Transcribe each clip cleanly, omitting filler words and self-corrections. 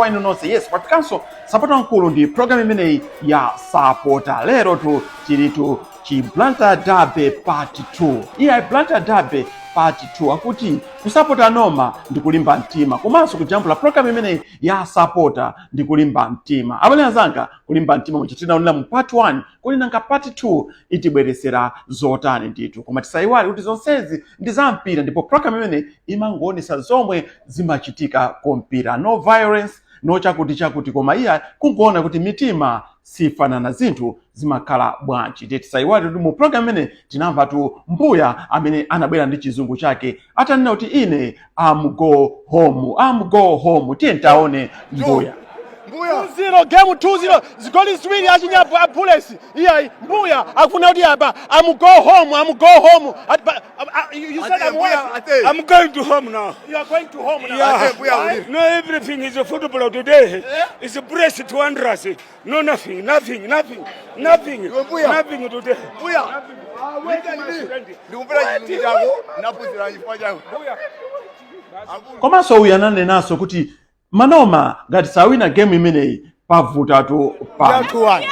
kwa inu nonse. Yes, kwafikanso sapota wamkulu ndi program imeneyi ya Sapota. Lero tu tilitu chi Blantyre Derby part 2. Iyayi, Blantyre Derby part 2, akuti kusapota Noma ndi kulimba mtima, komanso kujambula program imeneyi ya Sapota ndi kulimba mtima. Abale anzanga, kulimba mtima muja tinaonera mu part 1, kodi nanga part 2 itibweresera zotani ndithu? Koma tisayiwale kuti zonsezi ndi za mpira, ndipo program imene imangoonesa zomwe zimachitika ku mpira. No violence, no chakuti chakuti, koma iya kungoona kuti mitima sifanana, zinthu zimakhala bwanji. Ndiye tisayiwale kuti mu program imene tinamva tu mbuya amene anabwera ndi chizungu chake atanena kuti ine am go home, am go home. Tiye taone mbuya. Mbuya. 2-0 game, 2-0, zigoli ziwiri achinyapo a Bullets. Iyayi, mbuya akufuna kuti apa am go home, am go home. You said Ate, I'm mbuya, what? Ate. I'm going to home now. You are going to home now? Yeah. Ate, mbuya, Why? uli. No, everything is a football today. It's a press to Wanderers. No, nothing, nothing, nothing, nothing, Iwe mbuya. Nothing today. Mbuya. Ah, wait, my friend. Ndikupera chizungu chako, naphunzira chifukwa chako. Mbuya. Komanso uyu ananenanso kuti Manoma ngati sawina game imeneyi, pavutatu pano. 2-1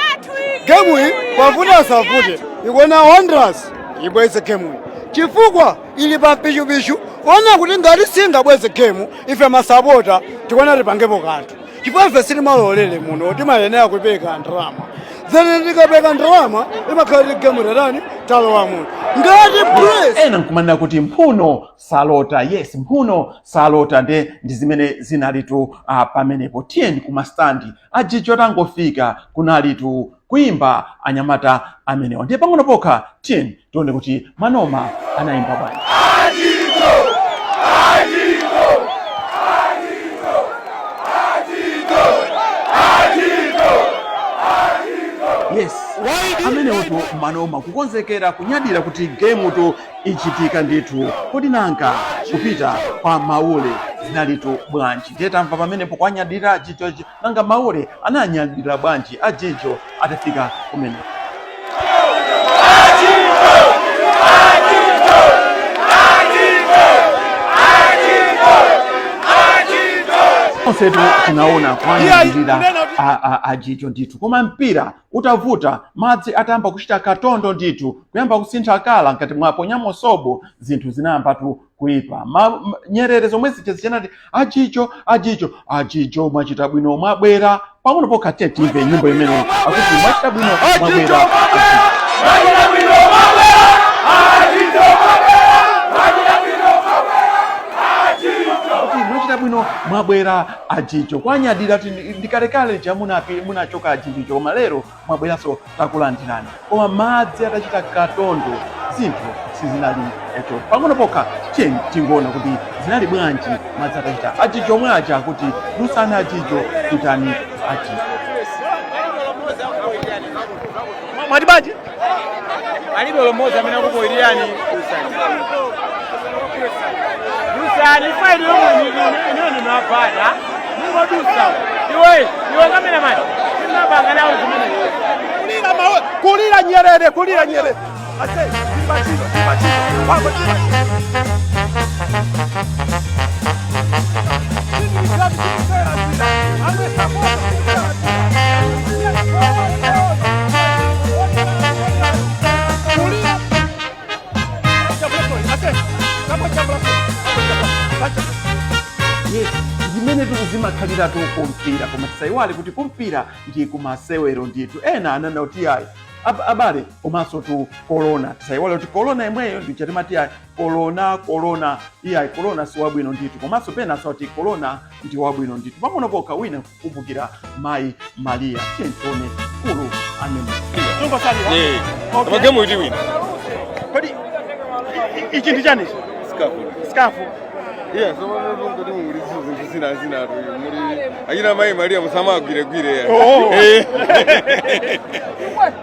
game iyi, pavuta asavute, ikuona Wanderers ibweze game iyi chifukwa ili pa mpichupichu. Ona kuti ngati singabweze game, ife masapota tikuona tipangepo kanthu, chifukwa ife sitimalolere muno, timayenera kupereka ndalama. Then tikapereka ndalama, imakhala kuti game tatani, talowa muno ngati Bullets. Ena nkumanena kuti mphuno salota. Yes, mphuno salota, nde ndi zimene zinalitu pamenepo. Tiyeni kumastandi, ajijo tangofika, kunalitu kuimba anyamata amenewa. Ndiye pang'ono pokha tiyeni tione kuti Manoma anayimba bwanji. Yes, amenewotu Manoma kukonzekera, kunyadira kuti game tu ichitika ndithu. Kodi nanga kupita kwa Maule zinalitu bwanji? Ndiye tamva pamenepo kwanyadira ajijo. Nanga Maule ananyadira bwanji ajijo atafika kumeneko? Onsetu tinaona kwanyadira ajijo ndithu, koma mpira utavuta, madzi atayamba kuchita katondo ndithu, kuyamba kusintha colour ngati mwaponyamo sobo, zinthu zinayambatu kuipa. Nyerere zomwe zija zichanati ajijo, ajijo, ajijo, mwachita bwino mwabwera. Pang'ono pokha tiye timve nyimbo imene akuti mwachita bwino mwabwera ajijo. Kuti mwachita bwino mwabwera ajijo, kwanyadira kuti ndikalekale lija munachoka ajijo, koma lero mwabweranso, takulandirani. Koma madzi atachita katondo, zinthu sizinali echo. Pang'ono pokha tiyeni tingoona kuti zinali bwanji madzi atachita. Ajijo omwe aja akuti dusani ajijo, pitani ajijo. Mwati bwanji? Alibe lomodzi amene akupoyirani. Dusani, dusani, faili yomwe iniyo ninapata, mungodusa. Iwe, iwe cameraman, sinabanga nawo zimene. Kulira mawe, kulira nyerere, kulira nyerere. Ase, timba chino, timba chino. Wako timba. Kulira. Ase, kama chambula. Yes, zimene zimakhaliratu kumpira, koma tisayiwale kuti kumpira ndi kumasewero ndithu. Ena ananena kuti ayi, abale, komanso tu corona, tisayiwale kuti corona imweyo ndi chatimati ayi corona, corona iyayi, corona si wabwino ndithu, komanso penanso ati corona ndi wabwino ndithu. Pang'ono pokha wina kukumbukira mayi Maria. Tiye tione mkulu amene Tungosalira. Okay. Koma game iti wina. Kodi ichi ndi chani ichi? Scarf. Yeah, so kuti muli zinthu zina zina tu muli achina mayi Maria, musamagwiregwire ya. Oh. Eh.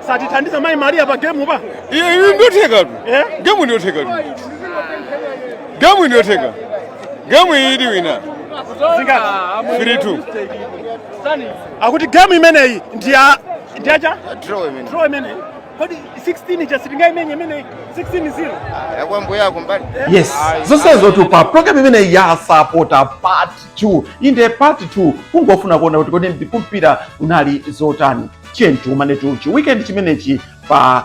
Satithandiza mayi Maria pa game pa. Iyo iyo ndotheka tu. Eh? Game ndotheka tu. Game ndotheka. Game iyi iti wina. Zingati? 3-2. Akuti game imeneyi ndi ya cha? Draw imene. Draw imeneyi. Kodi 16 cha sitingaimenye imene 16-0? Yakwambo yako mbali. Yes, zonsezo tu pa program imene ya Sapota part 2. Inde, part 2, kungofuna kuona kuti kodi kumpira unali zotani. Tiye tiumanetu chi weekend chimenechi pa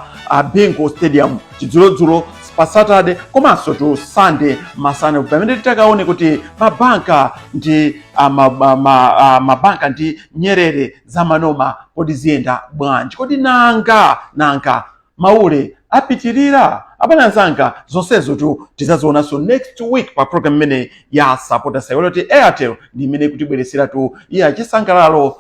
Bingu Stadium chidzulodzulo pa Saturday komanso tu Sunday masana, pamene titakaone kuti mabanka ndi mabanka ndi nyerere za Manoma kodi ziyenda bwanji, kodi nanga maule apitirira abale anzanga. Zonsezo tu tidzazionanso next week pa program imene ya Sapota. Saiwala kuti Airtel ndi imene kutibweresera tu iya chisangalalo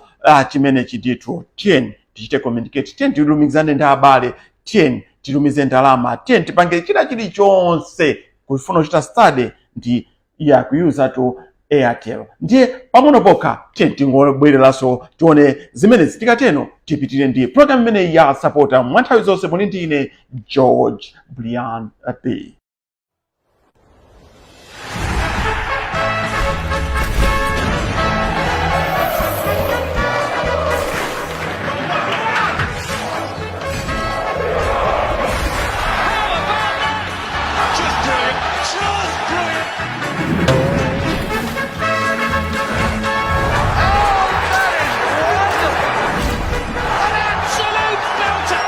chimene chindithu. Tiyeni tichite communicate, tiyeni tilumikizane ndi abale, tiyeni titumize ndalama, tiyeni tipange china chilichonse kufuna kuchita study ndi ya kuyuza tu Airtel. Ndiye pang'ono pokha tiye tingobwereranso tione zimenezi, tikateno tipitire ndi program imeneyi ya Sapota. Mwa nthawi zonse muli ndi ine George Brian P. Just brilliant. Just brilliant. Oh, that is wonderful. An absolute belter.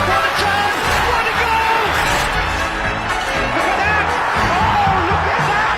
What a turn. What a goal. Look at that. Oh, look at that.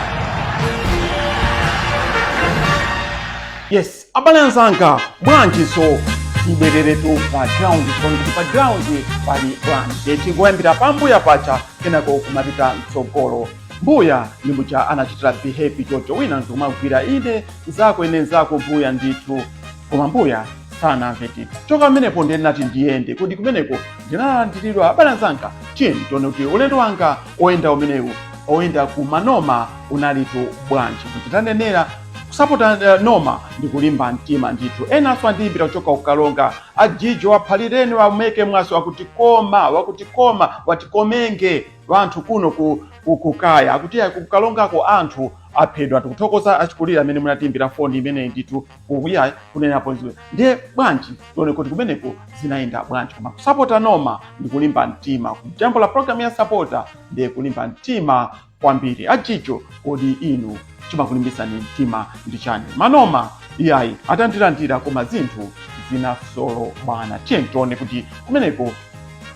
Yes, abale anzanga, bwanjinso tibwereretu pa ground, tione kuti pa ground pali bwanji. Tingoyambira pambuya pacha, kenako kumapita mtsogolo. Mbuya ndi muja anachitira behave chocho, wina ndikumagwira ine nzako, ine nzako, mbuya ndithu, koma mbuya sanamve ndithu. Choka pamenepo ndiye ndinati ndiyende kuti kumeneko ndinalandiridwa. Abale anzanga, tiyeni tione kuti ulendo wanga oyenda umenewu oyenda ku Manoma unalitu bwanji. Kuti tanenera kusapota Noma ndi kulimba mtima ndithu. Enanso andiyimbira kuchoka kukalonga, ajijo aphalireni wameke mwaso wakuti koma wakuti koma watikomenge wanthu kuno ku kukaya akuti ayi kukalongako anthu aphedwa. Tikuthokoza achikulire amene munatiyimbira foni imeneyi ndithu kuya kunenapo ziwe. Ndiye bwanji tione kuti kumeneko zinayenda bwanji. Koma kusapota Noma ndi kulimba mtima, kujambula program ya Sapota ndiye kulimba mtima kwambiri. Ajijo, kodi inu chimakulimbisani mtima ndi chani? Manoma iyayi atandilandira, koma zinthu zinasolo bwana. Tiye tione kuti kumeneko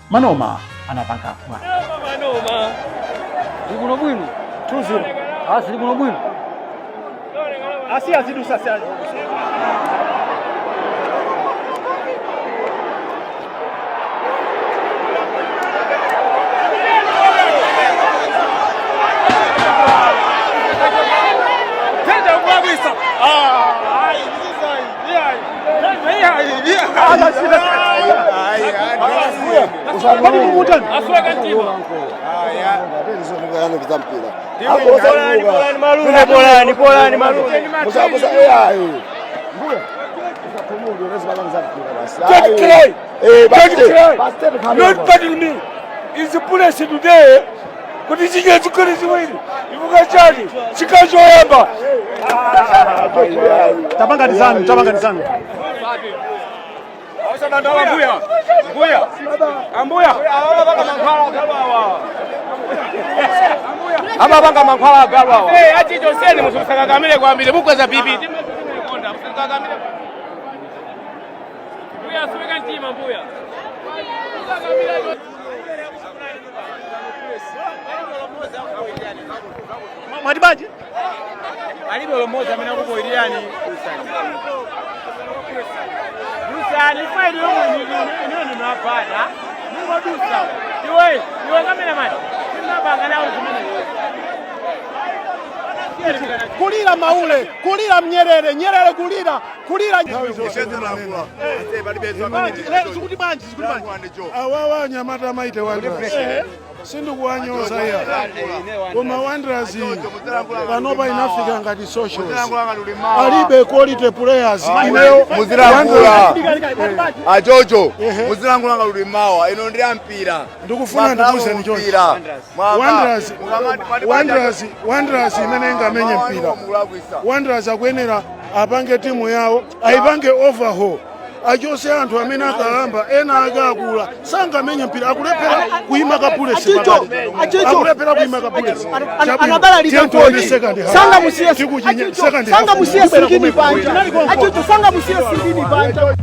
Manoma anapanga bwanji. Manoma. Zikuno bwino. 2-0. Asi zikuno bwino. Asiya zidusa, asiya. Tenda ukulakwisa. Ah, ayi, ayi. Tenda ayi. Kodi mumutani? Asweka mtima. Polani, polani, malume. Don't cry. Don't cry. Not battle me. Is the police today. Kuti chinye zigoli ziwiri. Ivuka chani. Chikachoyamba. Tapangani zanu, tapangani zanu. Mbuya. Mbuya. Ambuya. Amapanga mankhwala agalu awa. Eh, achicho seni musakakamire kwambiri mukweza bibi. Musakakamire. Mbuya asweka mtima mbuya. Mwati bwanji? Alibe lomoza amene akupoyirani. Dusani faili yomwe ino ndinapata. Mungodusa. Iwe, iwe cameraman. Sinabanga nawo zimene. Kulira maule, kulira mnyerere, nyerere kulira, kulira. Bwanji, lero zikuti bwanji, zikuti bwanji? Awawa anyamata amaite Wanderers, sindikuwanyoza iya, koma Wanderers panopa inafika ngati socials, alibe quality players. Ineyo Muzilankhula. Mwati bwanji? Achocho, muzilankhula ngati uli mawa ino ndi ampira. Ndikufuna ndikuwuzeni chonchi. Wanderers, Wanderers, Wanderers imene ingamenye mpira, Wanderers akuyenera apange timu yawo, ayipange overhaul. Achose anthu amene akalamba, ena akakula, sangamenye mpira, akulephera kuyima ka Bullets Achicho, pakati. Achicho. Akulephera kuyima ka Bullets. Anabalalika Tione kochi. second half. Sangamusiye Tikuchinya Achicho, second half. sangamusiye Singini panja. Tinali Achicho, sangamusiye Singini panja.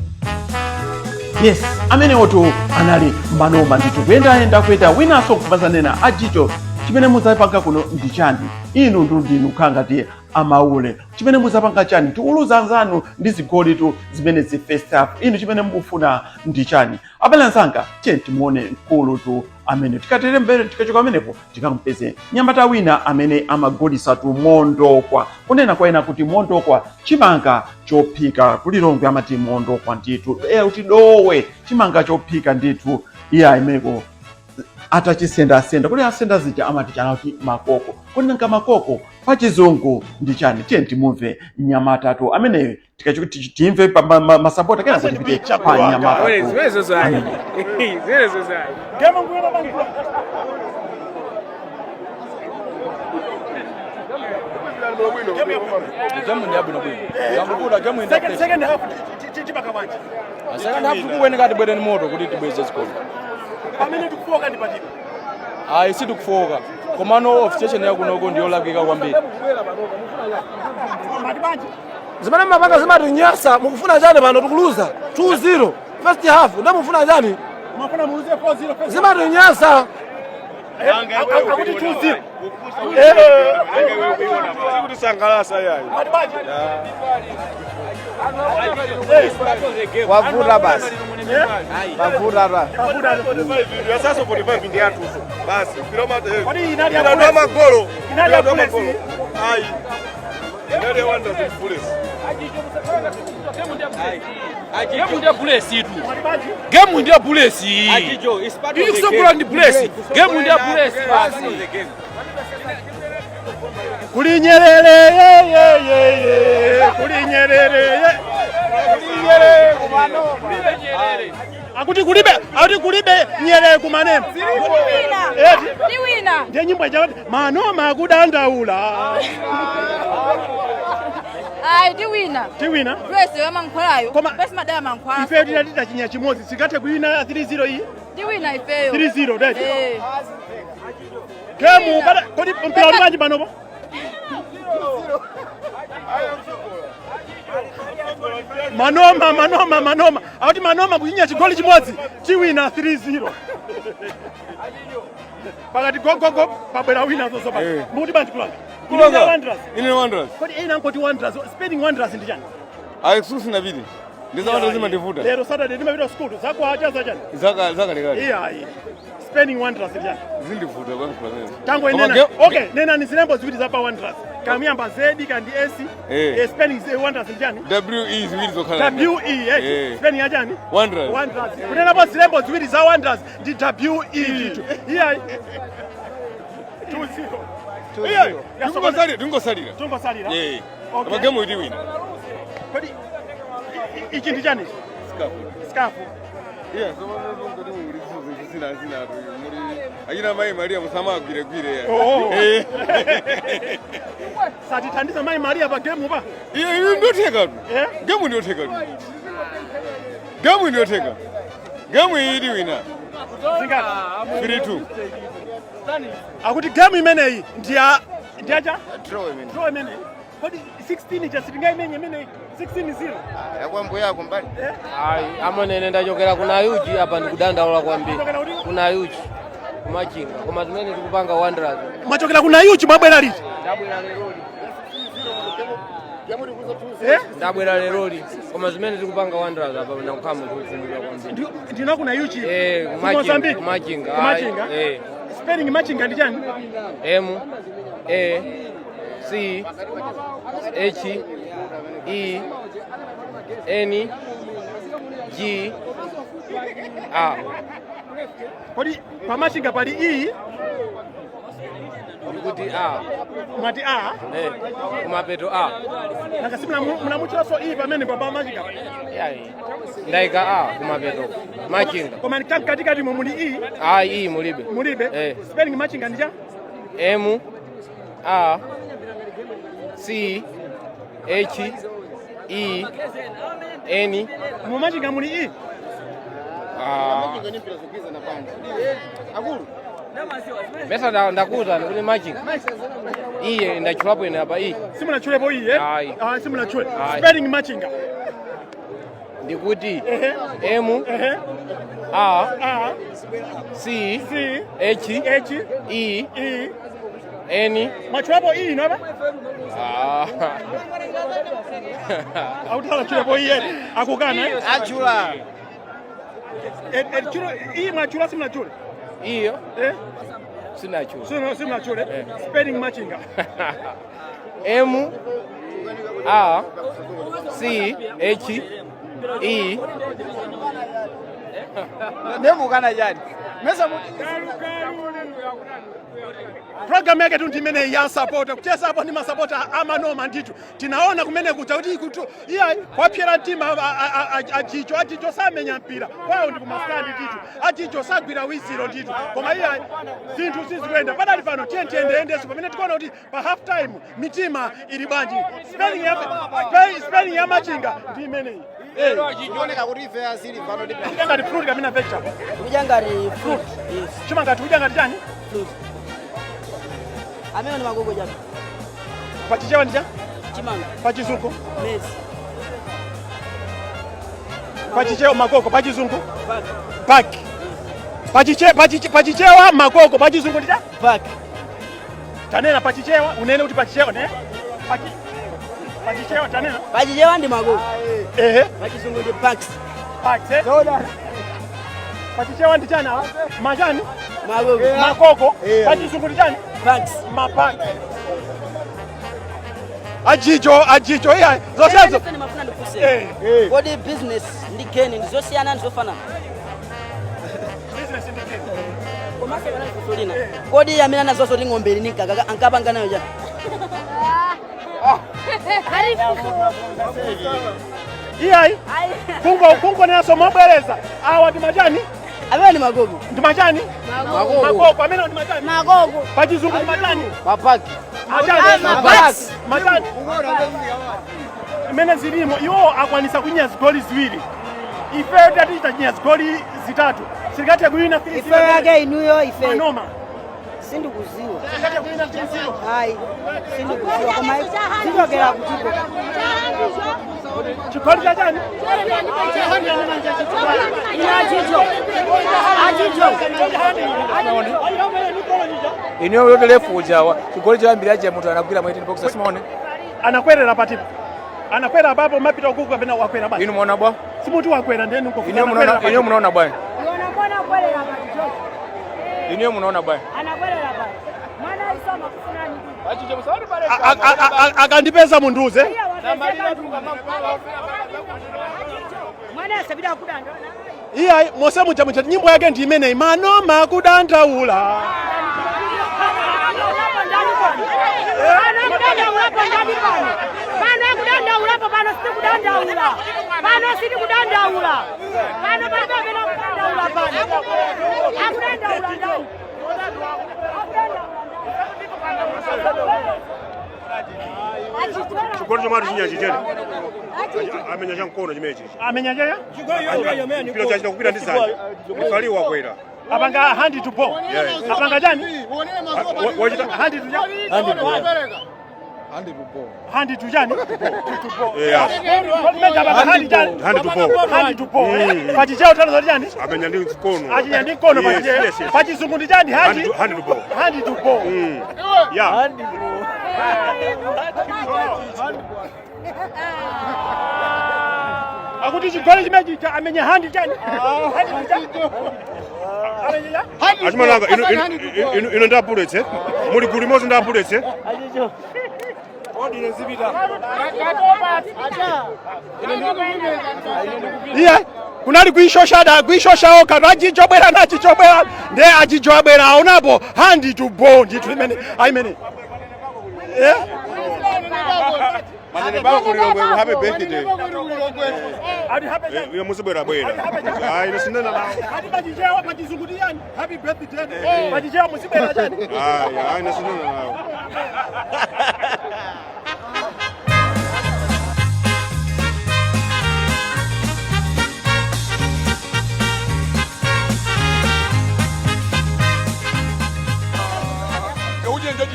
Yes, amenewotu anali Manoma ndithu, kuyendayenda kuyenda winanso kupazanena. Achicho, chimene mudzapanga kuno ndi chani? Inu ndu ndinu kukhala ngati amaule. Chimene mudzapanga chani? Tiuluza anzanu ndi zigolitu zimene zi first half. Inu chimene mukufuna ndi chani? Abale anzanga, tiye timuone mkulutu amene tikatere mbere. Tikachoka amenepo tikampeze nyamata wina amene amagolisatu mondokwa, kunena kwa ena kuti mondokwa chimanga chophika. Kulilongwe amati mondokwa ndithu, kuti dowe chimanga chophika ndithu. Iye ayimeko atachisendasenda kuti asenda zija amati chana kuti makoko. Kuti nanga makoko pachizungu ndi chani? Tiye timumve mnyamatatu ameneyo. Timve pa masapota kena kuti tipite pa mnyamatatu Zimenezo zayi. amene. Zimenezo zayi. Gemu ngwira bangula. Gemu ndi yabwinobwino, yambukuda gemu. Second half chibaka bwanji? Second half tikuweneka tibwere ni moto kuti tibweze zigoli. Pamene tikufoka ndi patipo? Ayi, sitikufoka, komano officiation yakunoko ndiyolakwika kwambiri. Mati bwanji? Zimene mapanga zimatinyasa. Mukufuna chani pano? Tikuluza 2-0 first half, nde mufuna chani? Mafuna muluze 4-0 first? Zimatinyasa. Akuti 2-0. Sikuti yayi. Mati bwanji? Wavuta basi, wavuta ta. Yasaso 45 ndi athuso basi. Kodi inali ya Mpira Bullets? magolo. Inali ya Bullets? Ayi, inali ya Wanderers, Bullets. Gemu ndiya Bullets itu. Gemu ndiya Bullets. Ili kusogola ndi Bullets. Gemu ndiya Bullets basi. Kuli Nyerere, ye ye ye ye, kuli Nyerere ye. Nyerere kumano. Akuti kulibe, akuti kulibe Nyerere kumanema. Eti? Tiwina. Ndiye nyimbo ijawati Manoma akudandaula. Ayi, tiwina. Tiwina. Grace wamankhwalayo. Koma- Grace madaya mankhwala. Ife tita titachinya chimodzi sikathe kuwina 3-0 iyi? Tiwina ifeyo. 3-0 right? Eh. Gemu bada kodi mpira uli bwanji panopo? Manoma, Manoma, Manoma akuti Manoma kuchinya chigoli chimodzi tiwina 3-0. Pakati gogogo pabwera wina zonso pa. Mukuti bwanji, kulanga? Kulanga. Wanderers. Ine Wanderers. Kodi ena nkoti Wanderers, spelling Wanderers ndi chani? Ayi, susinapite ndi za Wanderers zimandivuta. Lero Saturday ndimapita school zakwacha zachani? Zakalekale. Iyayi, spelling Wanderers ndi chani? Zindivuta kwankhula zimene. Tango Koma inena. Okay, nenani zilembo ziwiri za pa Wanderers. Kamuyamba Z kandi S. Spelling Wanderers ndi chani? W E ziwiri zokhala. W E. Spelling ya chani? Wanderers. Wanderers. Kunenapo zilembo ziwiri za Wanderers ndi W E ndithu. Iyayi, 2-0. Iyayi, tingosalira, tingosalira. Tungosalira. Eh. Okay. Koma gemu iti wina. Kodi ichi ndi chani? Scarf. Iya, ngoti muulitse zinthu zina zinatu muli achina mayi Maria musamagwiregwire ya. Oh. Satithandiza mayi Maria pa gemu pa? Iya, iyo ndotheka tu. Eh? Gemu ndiyotheka tu. Gemu ndiyotheka. Gemu iyi iti wina. Zingati? 3-2. Akuti gemu imeneyi ndiya ndiyacha Draw imene. Draw imeneyi. Kodi 16 cha sitingaimenye imeneyi 16-0? Yakwambo yako mbali. Ayi, amanene ndachokera kuna Yuchi apa, ndikudandaula kwambiri. Kuna Yuchi kumachinga, koma zimene tikupanga Wanderers. Mwachokera kuna Yuchi, mwabwera liti? Ndabwera leroli. Eh? Ndabwera leroli, koma zimene tikupanga Wanderers apa ndakukhala munthu kwambiri. Ndino kuna Yuchi? Eh, Ku kumachinga. Mozambique? Kumachinga. Kumachinga. Eh. Spelling machinga ndi chani? M A C H E N G A. Kodi pamachinga pali E? Ndikuti A. Mwati A? Eh, kumapeto A. Nanga si munamuchiranso E pamene pa pamachinga? Yayi. Ndaika A kumapeto. Machinga. Koma katikati mo muli E? A E mulibe. Mulibe? Eh. Spelling machinga ndi cha? M A C H E N. Mumachinga muli E. Ah. Mesa ndakuwuzani kuti machinga iye ndachulapo ine apa E. Simunatchulepo E, eh? Ayi. Ah, simunatchule. Ayi. Spelling machinga. Ndikuti Ehe. M Ehe. A A C C H H E E N. Mwatchulapo E ino apa? Ah. Akutala tchulepo E akukana. Eh? Achula. Tchulo E mwatchula simunatchule. Iyo Eh? sinachula. Simunatchule. Spelling machinga. M A C H E Ndemukana chani? Mesa Programu yake tu ndi imeneyi ya sapota kuchezapo ndi masapota amanoma ndithu. Tinaona kumene kuja kuti kutu iya kwapyera mtima ajicho ajicho samenya mpira kwawo ndi kumasitandi ndithu, ajicho sagwira wiziro ndithu, koma iya zinthu sizikuyenda padali pano. Tiye tiyendeyendenso pamene tikuona kuti pa half time mitima ili bwanji. Spelling ya machinga ndi imeneyi. Kuoneka kuti ife asili pano ndi Kudya ngati fruit kapena vegetable? Kudya ngati fruit. Yes. Chimanga tikudya ngati chani? Fruit. Amene ni magogo chabe. Pachichewa ndi cha? Chimanga. Pachizungu? Maize. Pachichewa makoko, pachizungu? Bag. Bag. Pachichewa makoko, pachizungu ndi cha? Bag. Tanena pachichewa, unene kuti pachichewa ne? Pachichewa tanena. Pachichewa ndi makoko. Ehe. Pachizungu ndi bags. Bags, eh? Pachichewa ndi chani awa? Machani? Makoko. Makoko. Pachizungu ndi chani? Bags. Mabag. Ajicho, ajicho, iya, zonsezo. Ine ndimafuna ndifunse. Kodi business ndi geni ndi zosiyana ndi zofanana? Business ndi geni. Komanso pana funso lina. Kodi amene anazozo ndi ng'ombe ili ndi mkaka ankapanga nayo chani? Iyayi. Kungonenaso mobwereza. Awa ndi machani? Amene ndi magogo. Ndi machani? Magogo. Magogo. Amene ndi machani? Magogo. Pachizungu ndi machani? Mapaki. Machani? Mapaki. Machani? Imene zilimo iwo akwanisa kunya zigoli ziwiri. Ife tatichita chinya zigoli zitatu. Silikathe kuwina 3-0. Ife yake inuyo ife. Manoma. Sindikuziwa. Silikathe kuwina 3-0. Hayi, sindikuziwa koma zichokera kutiko. Chigoli cha chani? Achicho. Achicho. Iniyo yote lefu ujawa chigoli choyambira cha munthu anagwira mu 18 box simaone. Anakwerera patipo. Anakwera apapo mapita ukuku kapena wakwera basi. Inu muona bwa? Simuti wakwera ndeni uko. Iniyo munaona, iniyo munaona bwana. Yona kwerera pati. Iniyo munaona bwana. Anakwerera pati. Mwana isoma kufunani. Akandipeza munduze. Mwana asabira kudanda. Iya mose muja muja nyimbo yake ndi imeneyi manoma kudandaula. Pano kudandaulapo pano sitikudandaula. Pano sitikudandaula. Pano pano pano kudandaula pano. Akudandaula ndani. Chigoli chomwe atichinya chichere. Amenya cha mkono chimenechi. Amenya chaya? Mpira chachita kupita ndi zanja. Mkali wakwera. Apanga hand to ball. Yes. Apanga chani? Wachita hand to chani? Hand to ball. Hand to chani? To ball. Yeah. Apanga hand chani? Hand to ball. Hand to ball. Pachichewa tano zoti chani? Amenya ndi mkono. Achinya ndi mkono Yes, pachichewa. yes, yes. Pachizungu ndi chani? Hand to hand to ball. Hand to ball. Yeah. Hand to ball. Akuti chigoli chimenechi cha amenya hand chani? Hand to chani? Amenya chani? Achimalanga ino ino ino ndi Bullets. Muli gulu limodzi ndi Bullets. Iye kunali kuishoshada kuishosha okha achicho bwera nachicho bwera nde achicho abwera aonapo hand to ball ndithu imene aimene. Eh? Manene bako kulilongwe happy birthday. Ati happy Iyo muzibwera bwera. Ayi ino sinena nawo. Ati pachichewa pachizungu ndi yani happy birthday. Pachichewa muzibwera chani? Ayi ayi ino sinena nawo.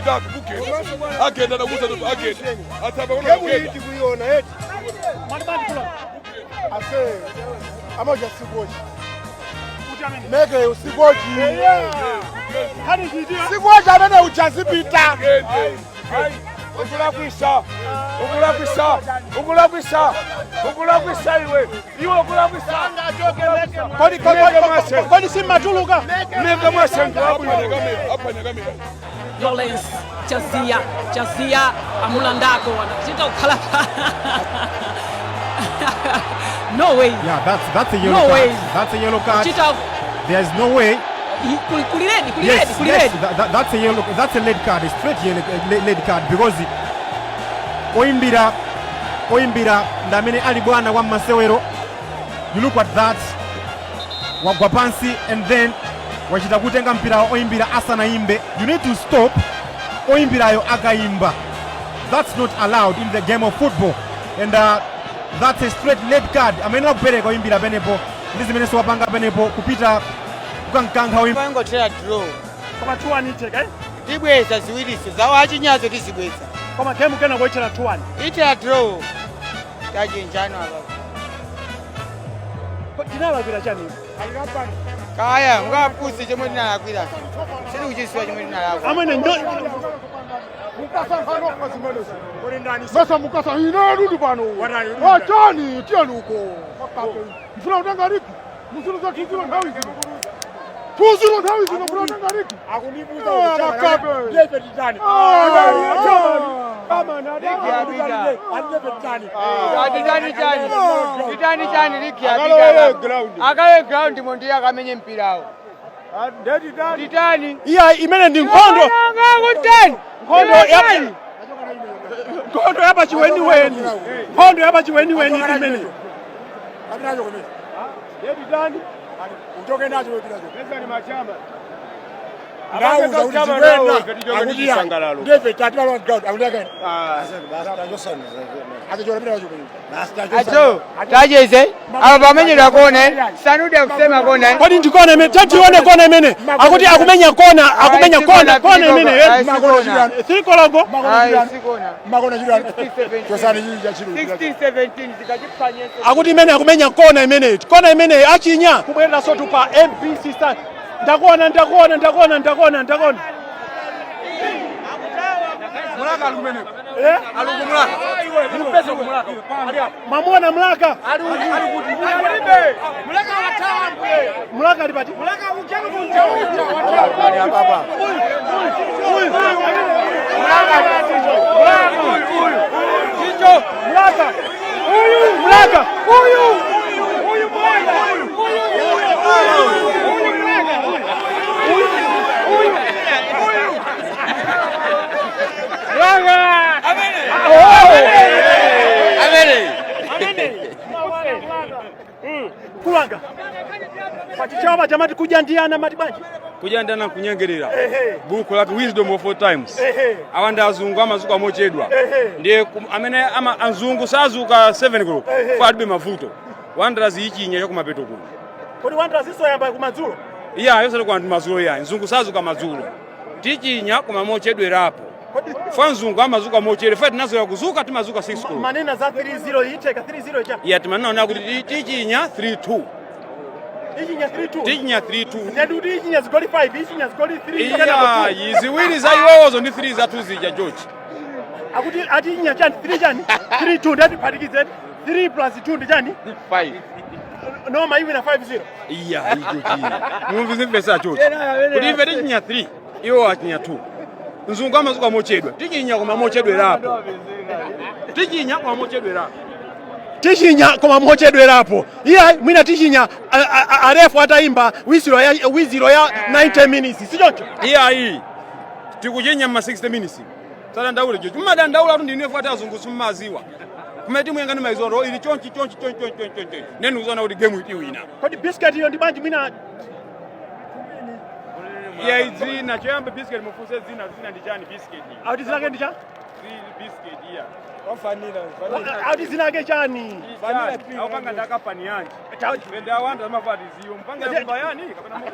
zitatu mugenda agenda nakuza agenda atsapa kuno Gemu iyi kugenda tikuiona eti. Ase amaja sikochi. Meke sikochi. Sikochi amene uchazipita. Ukulakwisa, ukulakwisa, ukulakwisa, ukulakwisa iwe, iwe ukulakwisa. Kodi simmatuluka Meke mwase aphwanya kamera. Lawrence Chazia Chazia amulandako anachita kukhala no way. Yeah, that's a yellow No card. way. That's a yellow card. Kuchita There's no way. Kuliredi kuliredi Yes, yes, kuliredi. that's a yellow. That's a red card. A straight yellow red card because oimbira oimbira ndamene ali bwana wa masewero. You look at that. Wagwa pansi and then wachita kutenga mpira oimbira asanaimbe. You need to stop oimbirayo akaimba. That's not allowed in the game of football. And that's a straight red card. Amene akupereka oimbira penepo ndi zimene siwapanga penepo kupita kukankankha oimbira. Ngothera draw. Koma 2-1 iteka, eh? Tibweza ziwiriso zawo achinyazo tizibweza. Koma game kena kuichera 2-1. Itera draw. Tachinjano apa. Tinalakwira chani? Kaya ngapusi chomwe tinalakwira. Sili kuchisiwa chomwe tinalakwa. Amene ndo Sasa mukasa ine lulu pano. Achani tiyeni uko. Mfuna kutenga ligi. Musuluza 2-0 nthawi zino. 2-0 nthawi zino mfuna kutenga ligi. Akunibuza makape. Titani chani. Titani chani ligi Akalowe yapita. ground. Akalowe ground mo ndiye akamenye mpirawo. Titani. Iya imene ndi nkhondo. Nkhondo Nkhondo ya nkhondo yapa chiweniweni. Nkhondo yapa chiweniweni imene. Uchoke nacho Acho, tacheze apa pamenyedwa kona sanuda kusema kona. Kodi ndi kona imene tatione kona imene akuti akumenya kona akumenya kona kona imene eh? Three koloko. 16 17 zikachiphwanyeso. Akuti imene akumenya kona imene kona imene achinya kubwerera sotu pa MBC Star. Ndakuona ndakuona ndakuona ndakuona ndakuona. Mulaka ali kumeneko. Eh? Ali kumulaka. Mupese kumulaka. Mamuona Mlaka. Ali kuti. Mulaka wathawa mbuye. Mlaka ali pati. Mulaka ujeni kunja uja wathawa. Huyu. Chicho. Mlaka. Huyu Mlaka. Huyu. Huyu mmoja. Huyu. Huyu Mlaka. Huyu. Huyu. Huyu. Mlaka. Amene. Amene. Kulanga. Pachichawa chamati kudya ndiyana mati bwanji. Kudya ndana kunyengerera. Ehe. Buku lake Wisdom of All Times. Ehe. Awa ndi azungu amazuka mochedwa. Ehe. Ndiye amene ama azungu sazuka 7 koloko. Ehe. Kwa alibe mavuto. Wanderers ichinya chakumapeto kuno. Kodi Wanderers isoyamba kumadzulo? Iya yosati kwa anthu madzulo iya. Mzungu sazuka madzulo. Tichinya koma mochedwerapo. Fa mzungu amazuka mochedwa. Fa tinazoya kuzuka timazuka 6 koloko. Manena za 3-0 iteka 3-0 cha. Iya timanena kuti tichinya 3-2. Ichinya 3-2. Tichinya 3-2. Ndiye kuti ichinya zigoli 5, ichinya zigoli 3. Iya, ziwiri za iwowozo ndi 3 zathu zija George. Akuti ati ichinya chani 3 chani 3-2 ndati phatikize 3 plus 2 ndi chani? 5. Noma iwina 5-0. Iya, icho china. Mumvizimvesa George. Kuti ife tichinya 3, iwo achinya 2. Mzungu amazuka mochedwa. Tichinya koma mochedwerapo. Tichinya koma mochedwerapo. Tichinya koma mochedwerapo. Iya mwina tichinya arefu ataimba wiziro ya wiziro ya 90 minutes. Sichoncho? Iya iyi. Tikuchinya ma 60 minutes. Sadandaule George. Mmadandaula tu ndine fuata azungu simmaziwa. Kumene timu yanga ndimaizoro ili chonchi chonchi chonchi chonchi chonchi. Nenu uzona kuti game itiwina. Kodi biscuit iyo ndi bwanji mwina? Iya dzina choyamba biscuit mufunse dzina dzina ndi chani biscuit. Akuti zina lake ndi cha? Biscuit iya. Wafanira. Ati zinake chani? Aupanga ndakapani yanji. Pende awanda amafati ziyo. Mpanga kumba yani kapena mo.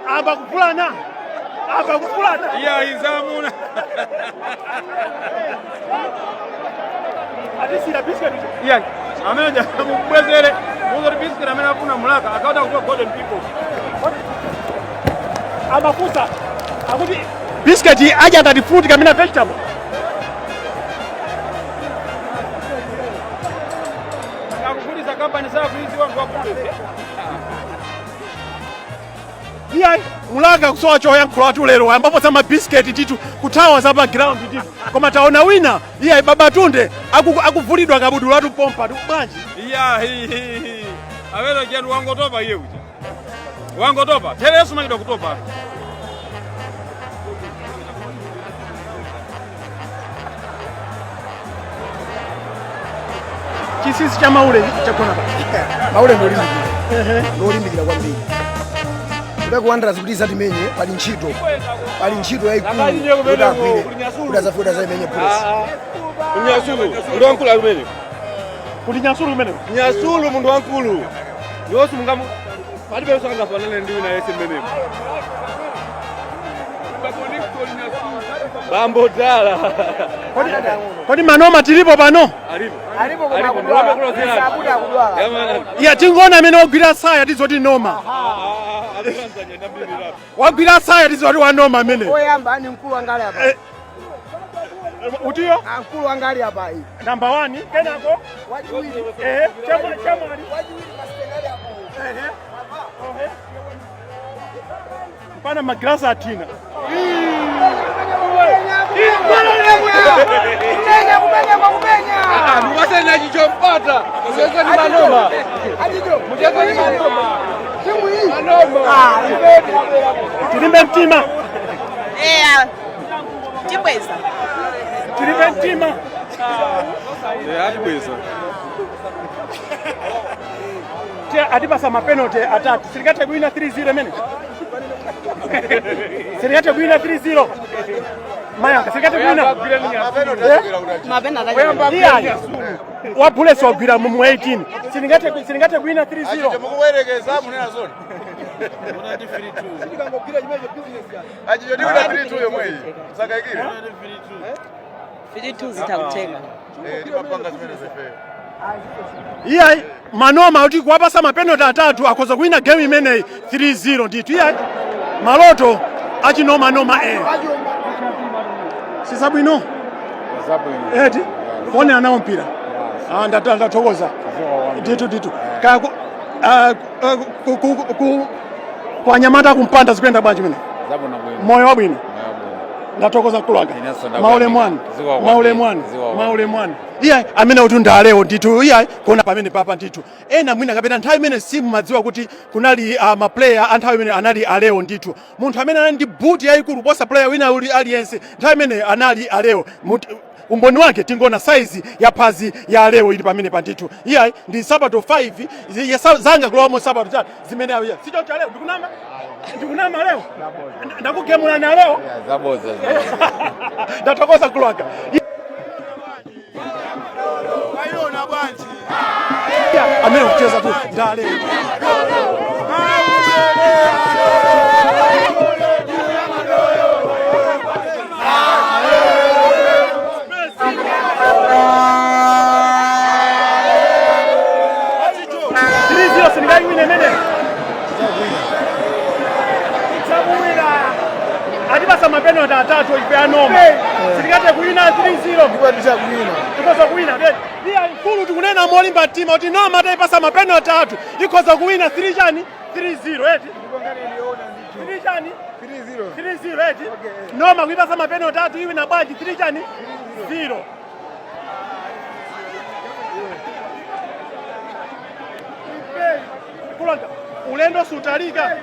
Amba kupulana. Amba kupulana. Iya izamuna. Ati sira biscuit. Iya. Amene mubwezere. Muzori biscuit amene afuna mulaka akauta kutoa golden people. Amakusa. Akuti biscuit aja ngati fruit kapena vegetable. Akugulisa company sakuizi wangu wa bulesi. Iyayi, mulaka kusowa choyankhula atu lero ambapo za mabisiketi titu kuthawa za pa ground titu, koma taona wina iyayi, Babatunde akuvulidwa kabudula atu pompa tu bwanji. Iya. Amene chanu wangotopa iye uja. Wangotopa. Teleso mangidwa kutopa. Chinsinsi cha Maule chagona pa Maule ndolimbikira, ndolimbikira kwambiri. Kutaki Wanderers kuti isatimenye pali ntchito, pali ntchito yayikulu kuti agwire kuti azafike kuti azayimenye Bullets. Nyasulu, munthu wankulu ali kumene. Kuti Nyasulu kumene? Nyasulu munthu wankulu. Ndiwonso mungamu palibe sangafanane ndi wina yense mmenemo. Bambo Dala. Kodi manoma tilipo pano? Alipo. Alipo. Alipo, kudwala. Iya, tingoona amene wagwira saya tizoti noma. Wagwira saya tizoti wanoma amene. Oyamba ni mkulu wangali apa. Utiyo? Mkulu wangali apa iyi. Number 1 kenako Wachiwiri. Chamwali chamwali. Wachiwiri pasitengali apo. Pana magrasa atina. Kumenya, kumenya, kumenya. Mukasena chichompata. Mchezo ni manoma. Mchezo ni manoma. Timu hii. Manoma. Ah, Tilimbe mtima. Eya, tibweza. Tilimbe mtima. Atibweza. Tia atipasa mapenalty atatu. Silikate kuwina 3-0 imene. Silikate kuwina 3-0. Mayanga silikate kuwina. Iyayi. Wa Bullets wagwira mu 18. Silikate kuwina 3-0. Mukuwerekeza munena zoni. Achicho ndiwina 3-2 yomweyi. Msakaikire. 3-2 zitakutenga. Timapanga zimene zefeyo. Iyayi, manoma kuti kuwapasa mapenalty atatu akhoza kuwina game imeneyi 3-0 ndithu. Iyayi, maloto achinomanoma sisabwino eti kuonera nawo mpira. Ah, ndathokoza ndithu ndithu. Kaya ku anyamata kumpanda zikuyenda bwanji mene? Moyo wabwino. Ndathokoza mkulu wanga. Maule mwana, maule mwana, maule mwana. Iyayi, amene kuti ndalewo ndithu. Iyayi, kuona pamene papa ndithu ena mwina kapena nthawi imene simumadziwa kuti kunali maplayer a nthawi imene anali alewo ndithu. Munthu amene anali ndi buti yayikulu kuposa player wina uli aliyense nthawi imene anali alewo. Umboni wake tingoona saizi ya phazi ya alewo ili pamene pa ndithu. Iyayi, ndi sapato 5 zanga kulowamo sapato chani zimene awiya sichoncho alewo. Ndikunama, ndikunama leo, ndakugemulana leo. Zaboza. Ndathokoza mkulu wanga. Amene kucheza tu ndale. 3-0 sindingaiwine imene. Atipasa mapenalty atatu ife anoma. Sitingate kuwina 3-0. Tikhoza kuwina. Iya, mkulu, tikunena molimba mtima kuti noma atayipasa mapenalty atatu ikhoza kuwina 3 chani 3-0 eti 3 chani 3-0 eti. Noma kuipasa mapenalty atatu iwina bwanji 3 chani 0? Kulanga ulendo sutalika.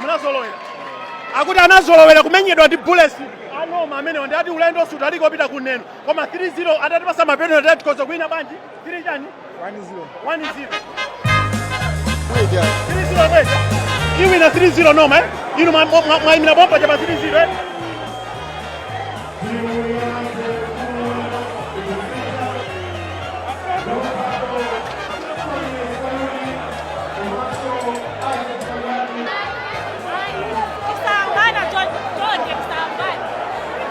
Munazolowera, akuti anazolowera kumenyedwa ndi Bullets. Anoma amenewa ndi ati ulendo sutaliko opita kuneno, koma 3-0 atatipasa mapenalty atati tikhoza kuwina bwanji? 3 chani? 1-0. 1-0. 3-0 bweza. Iwina 3-0 noma, eh? Inu mwayimira bomba chapa 3-0, eh? Tisangana chonde, tisangane.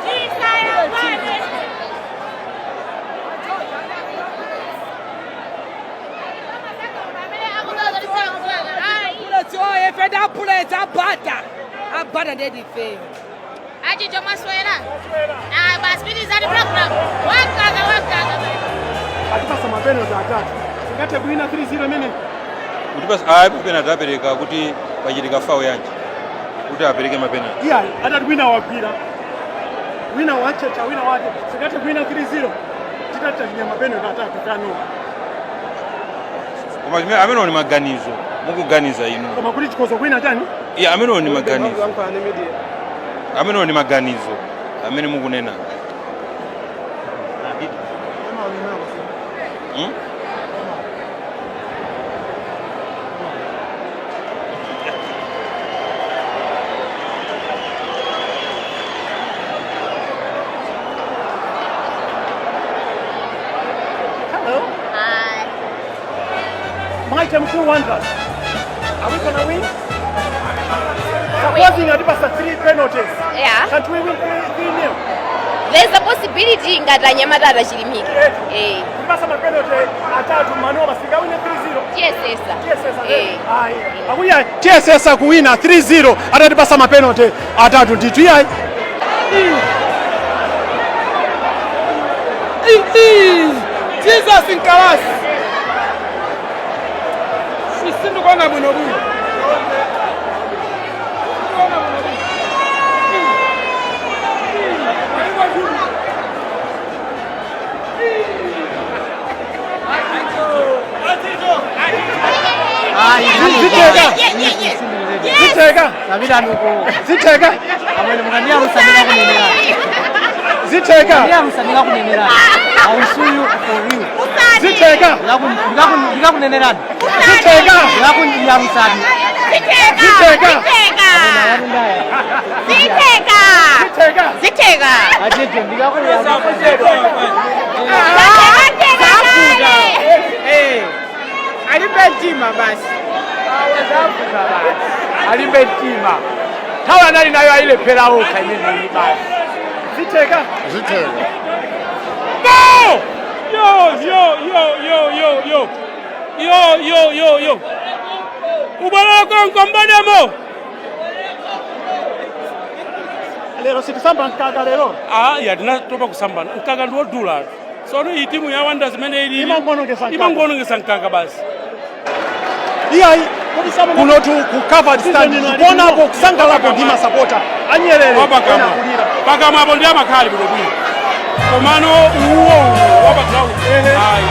Tisayangane. Feda abata abata ndedifeyo. Achicho mwaswera. Ah, basi pitizani program. Wakaka wakaka. Atipasa mapenalty atatu. Singathe kuwina 3-0 imene. Kuti basi ayi, mapenalty apereka kuti pachitika foul yanji kuti apereke mapenalty? Iya, atati wina wagwira. Wina wachecha, wina wake. Singathe kuwina 3-0. Titatachinya mapenalty atatu kanoa. Koma chimene amenewo ni maganizo mukuganiza inu. Koma kuti chikhoza kuwina chani? Iya, amenewo ni maganizo, amenewo ni maganizo amene mukunena. Hello. Hi. Mighty Mkuu Wanderers. Are we gonna win? Supposing atipasa 3 penalties. Yeah. Can't we win 3-0? There's a possibility ngati anyamata atachilimika. Eh. Kutipasa mapenalty atatu manoma singawine 3-0. TSS. TSS. Eh. Ayi. Akuya TSS kuwina 3-0 atatipasa mapenalty atatu ndithu iyayi. Jesus nkalasi sindikuona bwino bwino. Sindikuona bwino bwino. Zitheka. Zitheka. Zitheka. Zitheka. Zitheka. Zitheka. Zitheka. Zitheka. Zitheka. Zitheka. Zitheka. Alimbe mtima basi, alimbe mtima, nthawi anali nayo ayilephera okha imeneyi basi. Zitheka. Zitheka. No! Yo, yo, yo, yo, yo, yo. Yo, yo, yo, yo. Ubwelera konko mbademo. Lero sitisamba mkaka lero. Ah, ya tinatopa kusambana. Mkaka ndi wodula. Sono iyi timu ya Wanderers imene ili Imangonongesa mkaka. Imangonongesa mkaka basi. Iyayi, kunotu ku covered stand kuonapo kusangalapo ndi masapota anyerere. Wapakamwa. Pakamwa apo ndi amakhali bwino bwino. Komano uwo uwo wapa ground. Ayi.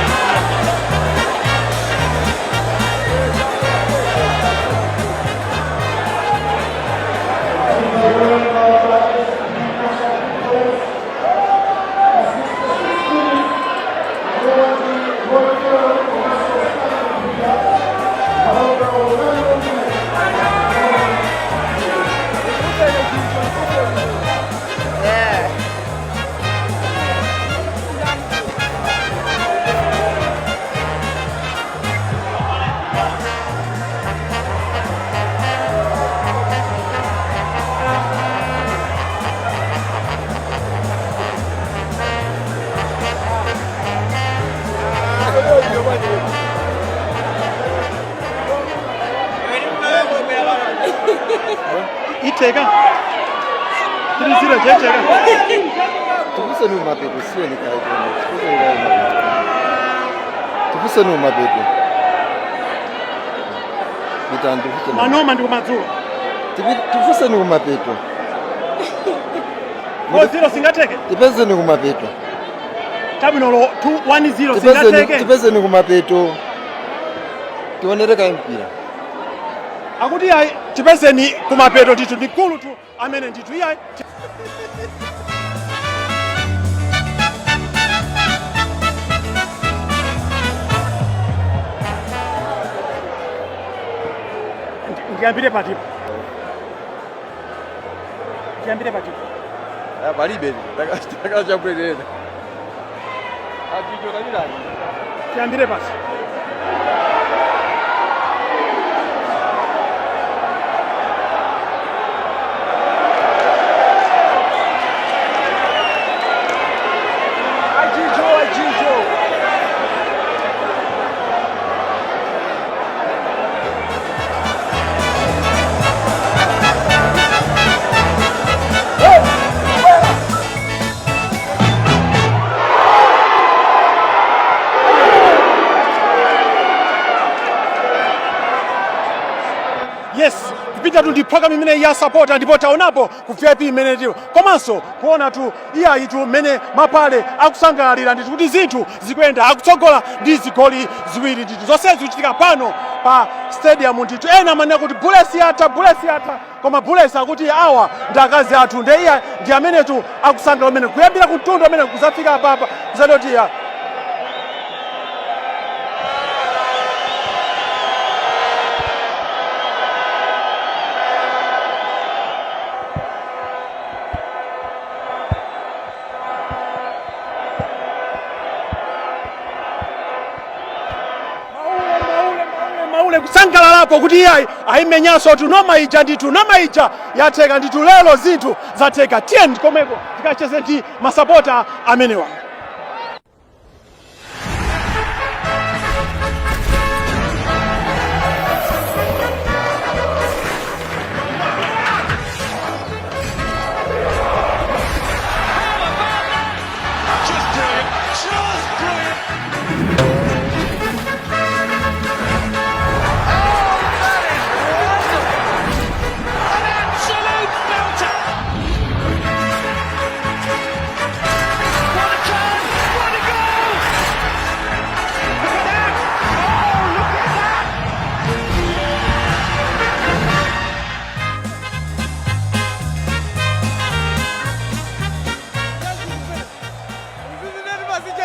Itheka 3-0 checheka. Tipuseni umapeto, siyeni kaye. Tipuseni umapeto. Pitani tipuseni. Manoma ndi kumadzulo. Tipuseni umapeto. 4-0 singateke. Tipezeni kumapeto. Chabwinolo 2-1-0 singateke. Tipezeni kumapeto. Tionere kaye mpira. Akuti iyayi, tipezeni kumapeto ndithu, ndikulu tu amene ndithu iyayi. Ndiyambire patipo, ndiyambire patipo. Palibe takachabwerera achicho tachitani. Tiyambire pasi. Achicho, achicho. Yes, kupita tu ndi program imene ya Sapota, ndipo taonapo ku VIP imene tilo, komanso kuona tu iyayi tu mmene mapale akusangalalira ndithu kuti zinthu zikuyenda, akutsogola ndi zigoli 2 ndithu. Zonse zikuchitika pano pa stadium ndithu. Ena amanena kuti Bullets yatha, Bullets yatha, koma Bullets akuti awa ndi akazi athu. Nde iya ndi amenetu akusangalala amene kuyambira kumtundu amene kuzafika apapa kuzatoti ya Maule kusangalalapo kuti iyayi ayimenyanso tu Noma ija ndithu. Noma ija yatheka ndithu lero, zinthu zatheka. Tiye komweko tikacheze ndi masapota amenewa. Just brilliant. Just brilliant. Oh, that is wonderful. An absolute belter. What a turn. What a goal. Look at that. Oh, look at that.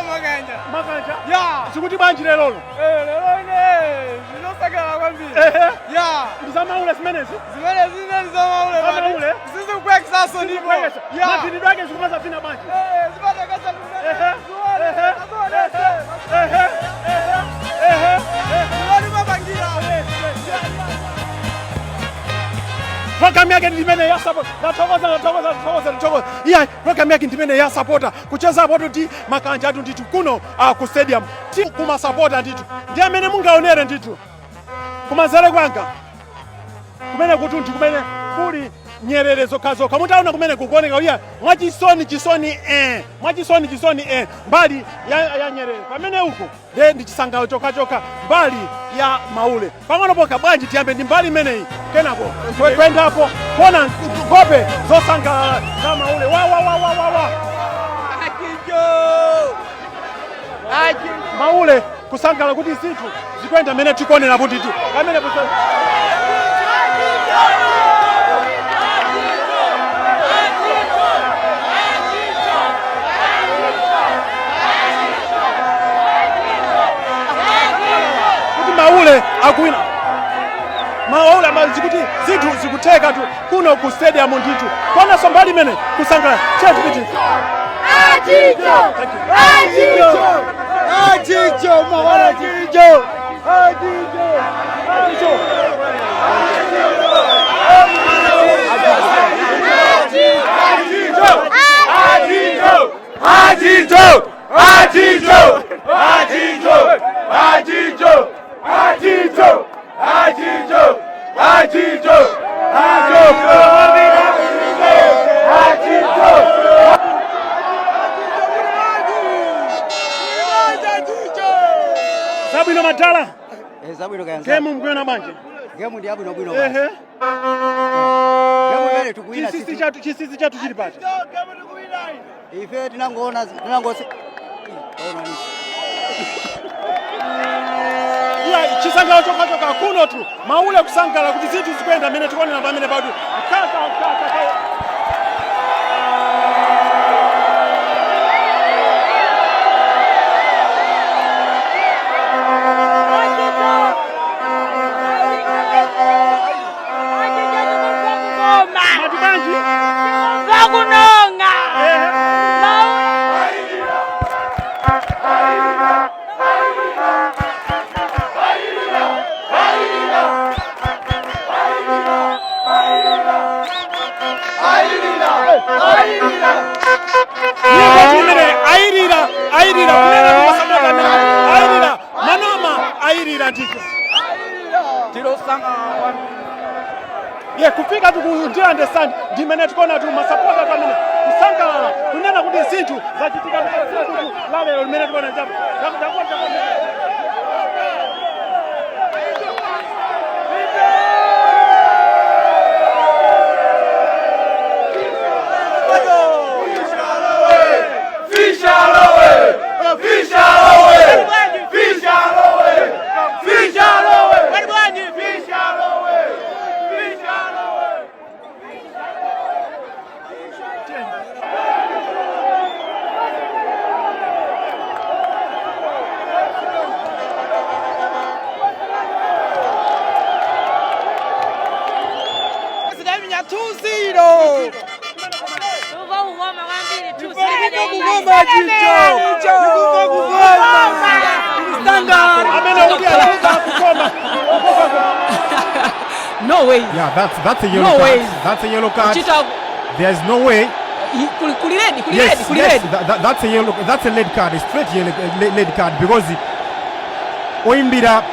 Makanja. Makanja. Ya. Zikuti bwanji lerolo? Lero ine zinosangalala kwambiri. Ya. Ndi zamaule zimenezi? Zimene zine zamaule. Zamaule? Sizikukweksaso ndipo. Ya. Mavinidwe ake zikumazafina bwanji? Zimatakasa. Ehe. Ehe. Ehe. Ehe. Zimene mapangira. Program yake ndi imene ya Sapota. Ndathokoza, ndathokoza, ndathokoza, ndathokoza. Iya, program yake ndi imene ya Sapota, kuchezapo ndi Makanja athu ndithu kuno ku stadium ti kumasapota ndithu. Ndi amene mungaonere ndithu kumanzere kwanga kumene kuti ndi kumene kuli nyerere zokhazokha. Mutaona kumene kukuoneka iya mwachisoni chisoni, mwachisoni chisoni, mbali ya nyerere pamene uko nde ndi chisangalalo chokhachokha mbali ya Maule. Pang'ono pokha bwanji tiyambe ndi mbali imeneyi, kenako kwendapo kuona nkhope zosangalala za Maule. Wa wa wa wa wa wa Maule kusangalala kuti zinthu zikuyenda mmene tikuonera kuti pamene kuti Maule akuwina, Maule zikuti zinthu zikutheka tu kuno ku stadium ndithu. Kuonanso mbali imene kusangalala chetu kuti Achicho! Achicho! Achicho! Mawala achicho! Achicho! Achicho! Achicho! Achicho! Achicho! Achicho! Achicho! Achicho! Achicho! Achicho! Achicho! Zabwino madala. Zabwino kayanza. Gemu mkuona bwanji? Gemu ndi yabwino bwino. Ehe. Gemu imene tikuwina. Chisisi chathu chili pati? Ife tinangoona tinangose. Iya, chisangalalo chokhachokha kuno tu Maule kusangalala kuti zinthu zikuyenda mmene tikuonera pamene patu kaka kaka kaka. Nyimbo imene ayirira, ayirira kunena kumasapota amene ayirira Manoma ayirira ndithu. Ye kufika tu ku Ndirande stand ndimene tikuona tu masapota tu amene kusangalala kunena kuti zinthu zachitika tsiku la lero limene tikuona chapo. Sidaminya 2-0. Kugoma chicho. Kugoma. Amene kuti akuva kukoma. No way. Yeah, that's a yellow No card. way. That's a yellow card. Kuchita There's no way. kuli red, kuli Yes, red, kuli yes, red. that's a yellow. That's a red card. A straight yellow red card because oimbira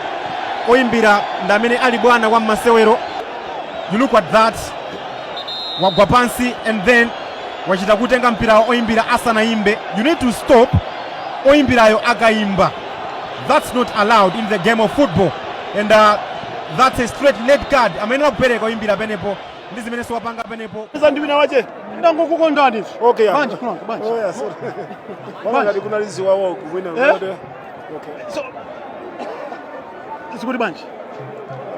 oimbira ndamene ali bwana wa masewero. You look at that. Wagwa pansi and then wachita kutenga mpira oimbira asanaimbe. You need to stop oimbirayo akaimba. That's not allowed in the game of football. And that's a straight red card. Amayenera kupereka oimbira penepo ndi zimene siwapanga penepo. Ndi wina wache ndangokukondani. Okay, yeah. Banje kulanga banje. Oh, yeah, sorry. Bwana ngati kunaliziwa wako wina. Eh? Okay. So zikuti banje.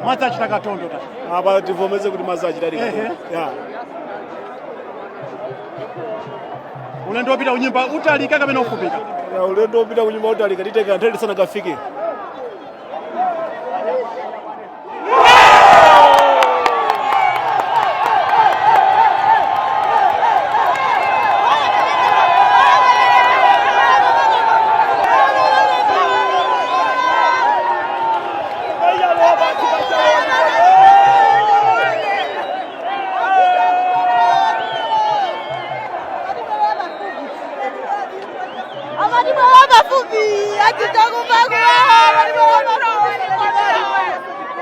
Madzi achita katondo ta. Apa tivomeze kuti madzi achita Ehe. katondo. Yeah. Ulendo wopita kunyumba utalika kapena ufupika? Ya, ulendo wopita kunyumba utalika, titenga nthawi tisanakafike. Mafupi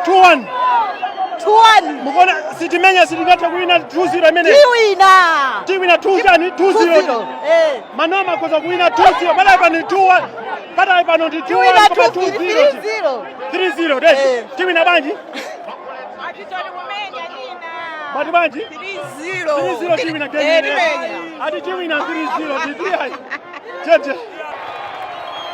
2-1. 2-1. Mukuona sitimenya, sitingathe kuwina 2-0 imene. Tiwina. Tiwina 2 chani 2-0. 2-0. Eh. Manoma akhoza kuwina 2-0. Padali pano ndi 2-1. Padali pano ndi 2-1 Tiwina koma 2 2-0. 3-0. 3-0 desi. Tiwina banji? Bati banji? 3-0. 3-0 tiwina game. Eh, ine. timenya. Ati tiwina 3-0 titi. Chete.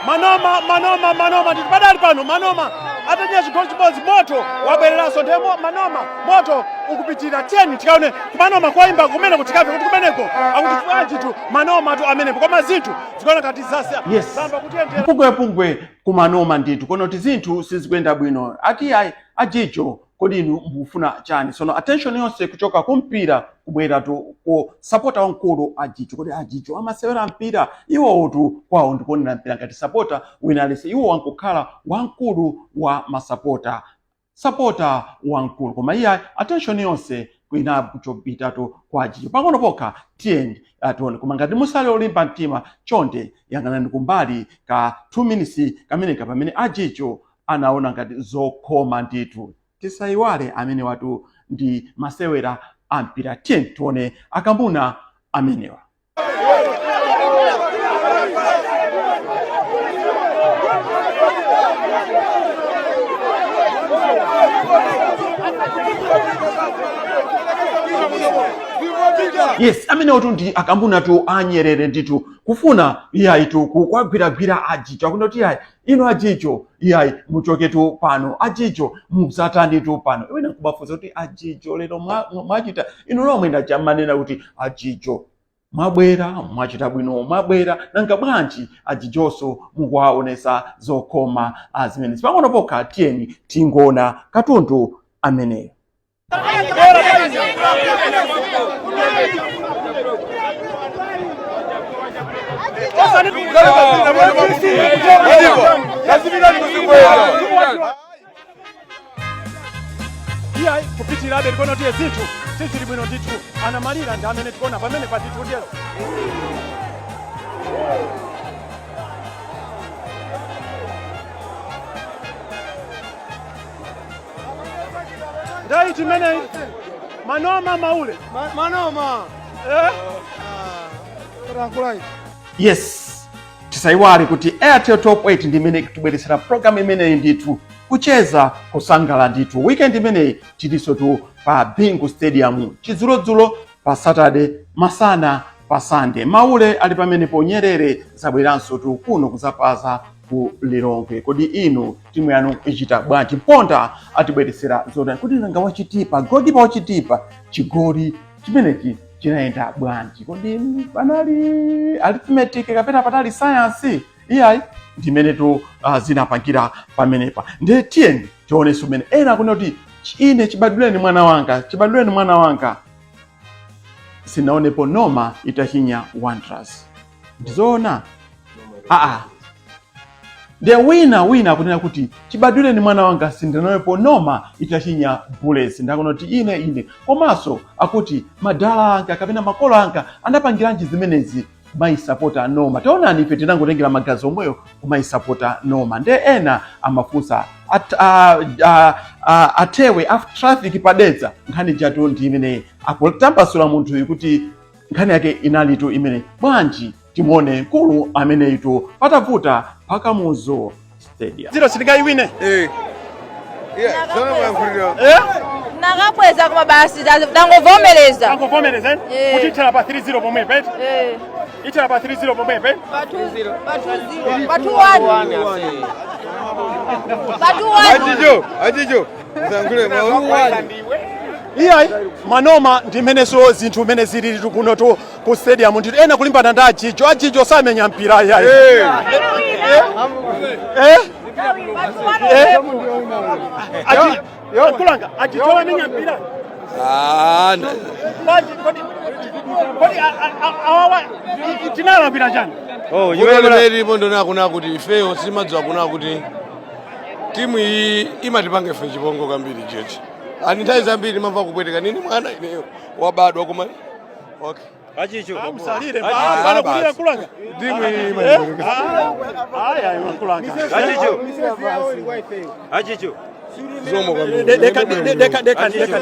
Manoma, Manoma, Manoma nditi padali pano Manoma atanya chigoli chimodzi, moto wabwereranso ndemo Manoma moto ukupitira. 10 tikaone kumanoma kwaimba kumene kutikaphe kuti kumeneko akuti bwanji tu Manoma tu amenepo, koma zinthu zikuona ngati zasa Yes. zamba kutiyendera. Mpungwepungwe kumanoma ndithu, kono kuti zinthu sizikuyenda bwino. Ati ayi ajijo, kodi inu mukufuna chani? Sono attention yonse kuchoka kumpira kubweratu ku sapota wamkulu ajijo. Kodi ajijo amasewera mpira? Iwowotu kwawo ndikuonera mpira ngati sapota wina alese, iwo wankukhala wamkulu wa masapota, sapota wamkulu, koma iye attention yonse kuinachopitatu kwa ajijo pang'ono pokha. Tiyeni atione, koma ngati musali olimba mtima, chonde yang'anani kumbali ka 2 minutes kameneka pamene ajijo anaona ngati zokhoma ndithu. Tisayiwale amene watu ndi masewera ampira. Tiyeni tione akambuna amenewa. Yes, amenewotu ndi akambunatu anyerere ndithu, kufuna iyayitu kukwagwiragwira ajijo, akuti kuti iyayi ino ajijo, iyayi muchoketu pano ajijo, muzatanitu pano. Iwena kubafunsa kuti ajijo lero mwachita inu lomwe ndachamanena kuti ajijo mwabwera, mwachita bwino, mwabwera nanga bwanji ajijonso mukuwaonesa zokhoma zimenezi pang'ono pokha. Tiyeni tingona katundu ameneyo. Iyayi kupitirabe likono tiye zinthu Sizili bwino ndithu. Anamalira ndi amene tikuona pamene pa ndithu ndiye. Ndaiti imeneyi manoma maule manoma eh? Yes, tisayiwale kuti Airtel Top 8 ndi imene ikutibweretsera program imeneyi ndithu, kucheza, kusangala ndithu. Weekend imeneyi tilinso tu pa Bingu Stadium chidzulodzulo pa Saturday, masana pa Sunday. Maule ali pamenepo, nyerere zabweranso tu kuno kuzapaza ku Lilongwe. Kodi inu timu yanu ichita bwanji? Mponda atibweretsera zotani? Kodi nanga wachitipa, goalkeeper wachitipa, chigoli chimenechi chinayenda bwanji? Kodi panali arithmetic kapena panali science? Iyayi, ndimenetu zinapangira pamenepa. Ndiye tiyeni tionenso mmene ena akunena kuti ine chibadwireni mwana wanga, chibadwireni mwana wanga sinaonepo Noma itachinya Wanderers. Ndizoona? Aa, ndiye wina akunena kuti chibadwireni mwana wanga sindinaonepo Noma itachinya Bullets. Ndakuona kuti ine komanso akuti madala anga kapena makolo anga anapangiranji zimenezi kumayisapota Noma. Taonani, ife tinangotengera magazi omweyo kumayisapota Noma. Nde ena amafunsa atewe a traffic padedza. Nkhani jatu ndi imeneyi, akutambasula munthuyu kuti nkhani yake inalitu imene bwanji. Timuone mkulu ameneyitu patavuta pa Kamuzu Stadium. Zero sitingayiwine. Eh. Yeah, zona mwayankhulira. Eh? Nakabweza koma basi tangovomereza. Tangovomereza, eh? Eh. Kuti ithera pa 3-0 pomwepa, eh? Eh. Ithera pa 3-0 pomwepa, eh? Pa 2-0, pa 2-0, pa 2-1. Pa 2-1. Achicho, achicho. Msankhule mwa. Iyayi, manoma ndimenenso zinthu mmene zilili kuno tu ku stadium ndithu. Ena kulimbana ndi ajijo, ajijo samenya mpira iyayi. Eh. Eh? Eh? Kulanga ajijo amenya mpira. Ah, Bwanji, kodi awawa tinalambira chani? Oh, limene lilipo ndona kuna kuti ifeyo simadziwa kuna kuti timu iyi imatipanga ife chipongwe kwambiri chechi. Ani nthawi zambiri imamva kupweteka nini mwana ineyo wabadwa koma okay. Achicho. Musalire. Ah, Pano basi. kulira kulanga. Timu iyi imatipweteka. Aya, ayi kulanga. Achicho. Achicho. Zomo kwambiri. Deka deka deka deka.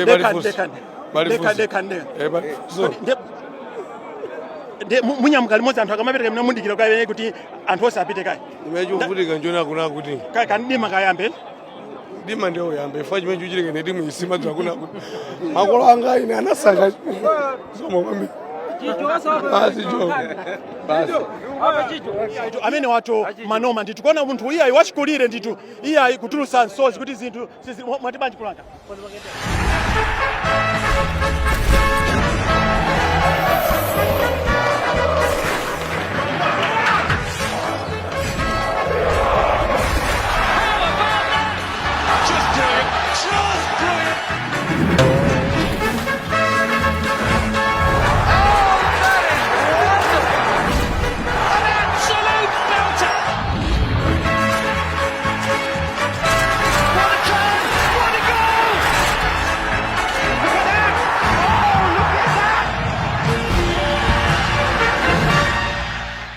Bali fusi. Deka Bali deka fusi. deka deka. Eh, bali fusi. Nde munyamuka limodzi anthu akamapereka mna mundikira kaye kuti anthu onse apite kaye. Chimene chikuvutika njona kuna kuti Kaye kandima kayambe. Dima ndiyo uyambe ifo chimene chikuchitika ne timu isimadziwa kuna kuti makolo anga ine anasaka zomo kwambiri. Basi jo. Basi. Amene wato manoma ndithu kuona munthu iyayi wachikulire ndithu iyayi kutulusa msozi kuti zinthu mwati bwanji kulanga. Just brilliant. Just brilliant. Oh, that is wonderful. An absolute belter. What a turn. What a goal. Look at that. Oh, look at that.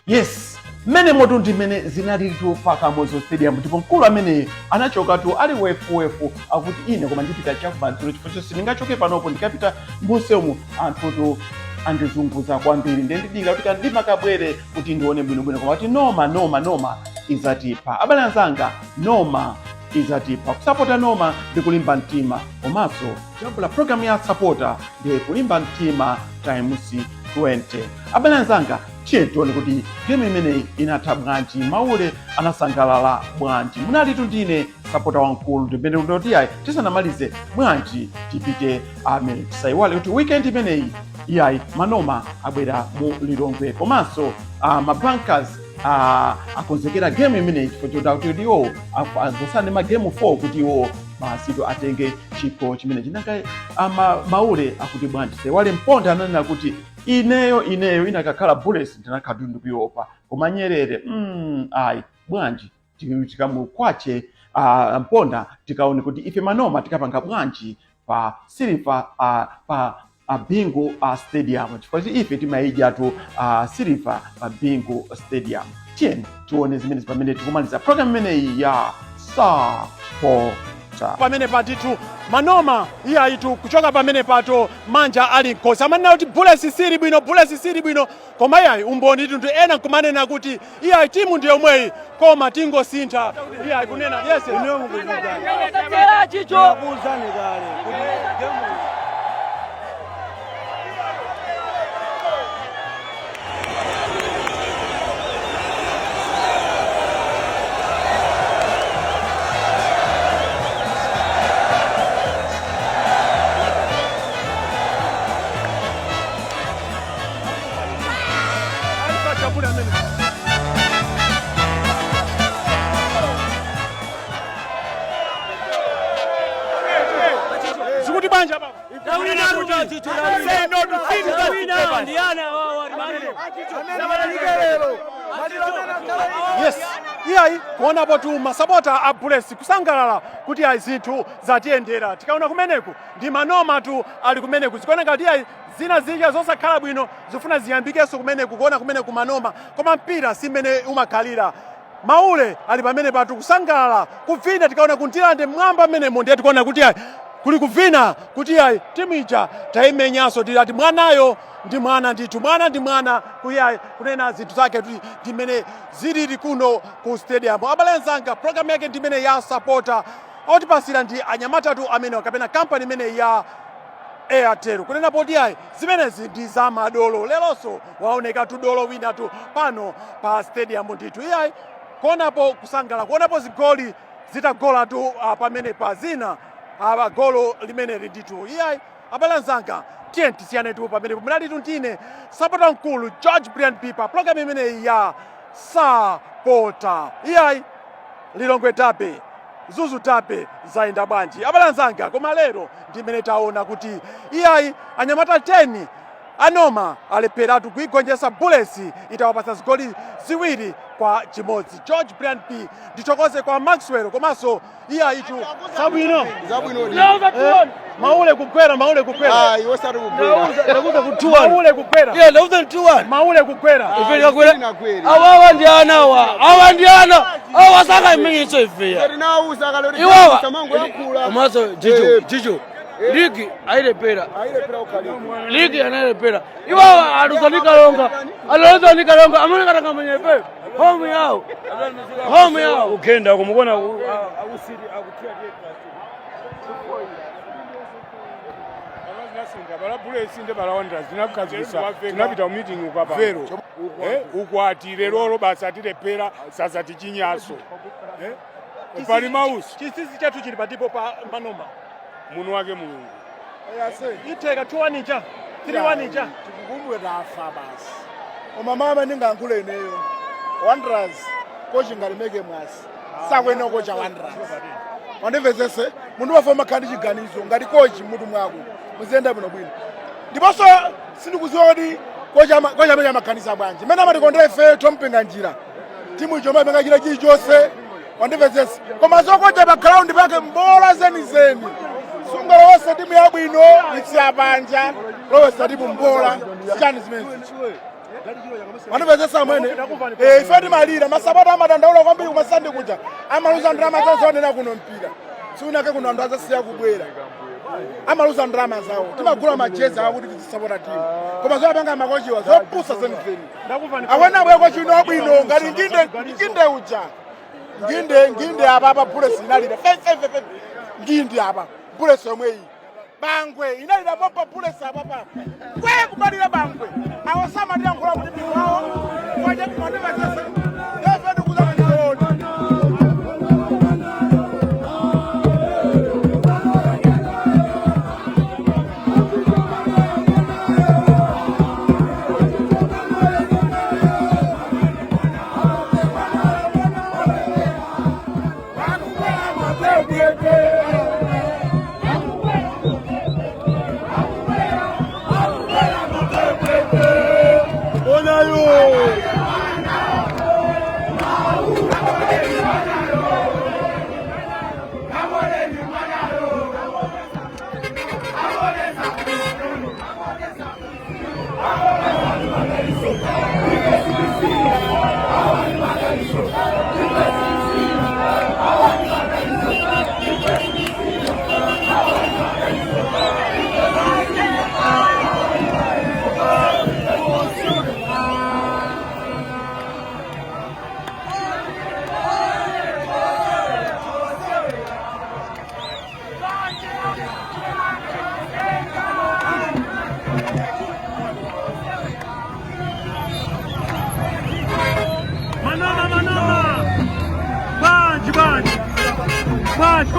Yes, mmene motu ndi mmene zinalilitu pa Kamuzu Stadium, ndipo mkulu amene anachokatu ali wefuwefu akuti ine koma ndipita chakumadzulo chifukwa chonse sindingachoke panopo, ndikapita mbuseumu anthutu andizunguza kwambiri, ndiye ndidikira kuti kandima kabwere kuti ndione bwinobwino. Koma kuti Noma, Noma, Noma izatipha, abale anzanga, Noma izatipha. Kusapota Noma ndi kulimba mtima, komanso jambula program ya sapota ndi kulimba mtima times 20. Abale anzanga, tiye tione kuti game imeneyi inatha bwanji, maule anasangalala bwanji. Munalitu ndine sapota wamkulu ndimene ndoti ayi, tisanamalize bwanji tipite amene tisayiwale kuti weekend imeneyi iyayi manoma abwera mu Lilongwe, komanso mabankers akonzekera game imeneyi chifukwa choti kuti iwo angosane magemu 4 kuti iwo basitu atenge chikho chimene chinanga. Maule akuti bwanji? Sewale Mponda ananena kuti ineyo inakakhala Bullets ndinakhala ndikuiopa, koma nyerere ayi bwanji tikamukwache Mponda tikaone kuti ife manoma tikapanga bwanji. pa Silver pa Bingu Stadium, chifukwa kuti ife timayidyatu Silver pa Bingu Stadium. Tiyeni tione zimenezi pamene tikumaliza program imeneyi ya Sapota. Pamene patitu manoma iyayitu kuchoka pamene pato manja ali mkhosi, amanena kuti Bullets sili bwino, Bullets sili bwino, koma iyayi umboni tuntu ena nkumanena kuti iyayi timu ndi yomweyi koma tingosintha iyayi kunena yes. Zikuti banja baba. Say no to things. Yes, iyayi kuonapo tu masapota a Bullets kusangalala kuti ayi zinthu zatiyendera. Tikaona kumeneku ndi manoma tu ali kumeneku, zikuona ngati iyayi zina zija zosakhala bwino zifuna ziyambikenso kumeneku, kuona kumeneku manoma, koma mpira si mmene umakhalira. Maule ali pamene patu kusangalala kuvina. Tikaona kuntilande mwamba mmenemo ndiye tikuona kuti ayi kuli kuvina kuti ayi timu ija tayimenyanso, tilati mwanayo ndi mwana ndithu, mwana ndi mwana kuyayi kunena zinthu zake kuti ndimene zilili kuno ku stadium. Abale anzanga, program yake ndimene ya Sapota otipasira ndi anyamatatu amene kapena kampani imene ya Airtel, kunena poti ayi zimenezi ndi za madolo. Leronso waoneka tu dolo wina tu pano pa stadium ndithu. Iyayi kuonapo kusangala, kuonapo zigoli zitagola tu pamene pa zina golo limeneli ndithu. Iyayi abale anzanga, tiye tisiyane tu pamene munalitu ndine sapota mkulu George Brian Pipa, program imeneyi ya Sapota. Iyayi Lilongwe derby, Mzuzu derby zayenda bwanji abale anzanga? Koma lero ndimene taona kuti iyayi anyamata 10 anoma alepheratu kuigonjetsa Bullets itawapatsa zigoli 2-1. George Brian P, ndithokoze kwa Maxwell komanso iyayitu zabwino. Zabwino. Maule kugwera, maule kugwera. Ah, iwe osati kugwera. Ndakuza ku 2-1. Maule kugwera. Yeah, ndakuza 2-1. Maule kugwera. Ife ndikakwera. Awawa ndi ana awa. Awa ndi ana. Awa saka imenyetso ife ya. Tinawuza kale kuti Iwawa. samango yankhula. Komanso jicho, jicho. Ligi ayilepera. Ligi analepera. Iwawa aluzanika longa. Aluzanika longa. Amene katangamenya ife. Home yawo. Home yawo. Kugenda kumuona akusiri akutia. Bala Bullets ndi bala Wanderers tinakhazikitsa, tinapita ku meeting ukapa Vero. Ukwati lerolo basi atilephera sasa tichinyaso pali mausi. Chinsinsi chathu chili patipo pa manoma. Muno wake Mulungu. Itheka 2-1 ija, 3-1 ija. Tikukumbwe tafa basi. Koma mama ndingayankhule ineyo, Wanderers coach ngalimeke mwasi sakwena kocha Wanderers. Wandimvetsese, munthu wafa makhala ndi chiganizo ngati coach mutu mwako muziyenda bwinobwino. Ndiponso sindikudziwa kuti coach coach amene amaganiza bwanji mmene amatikondera ife tompinga njira timu icho mapenga china chilichonse. Wandimvetsese, koma zokocha pa ground pake mbola zenizeni, sungalowese timu yabwino itsiya panja, lowesa timu mbola sichani zimenezi. Wandimvetsesa amwene? Ife timalira, masapota amadandaula kwambiri kumasandi kuja, amaluza ndalama zawo zaonera kuno mpira siunake kuno, anthu azasiya kubwera, amaluza ndalama zawo. Timagula majezi awo kuti tizisapota timu, koma zomapanga makochiwa zopusa zenizeni. Awena abwera kochi wina wabwino ngati Nginde, Nginde uja, Nginde, Nginde apa apa Bullets inalira fefefefe. Nginde apa Bullets yomwe iyi Bangwe inalira popa Bullets apapa kwe kumalira Bangwe awo samatiyankhula kuti miwawo kwaje kumandimvetsese efe ndikuza kuona.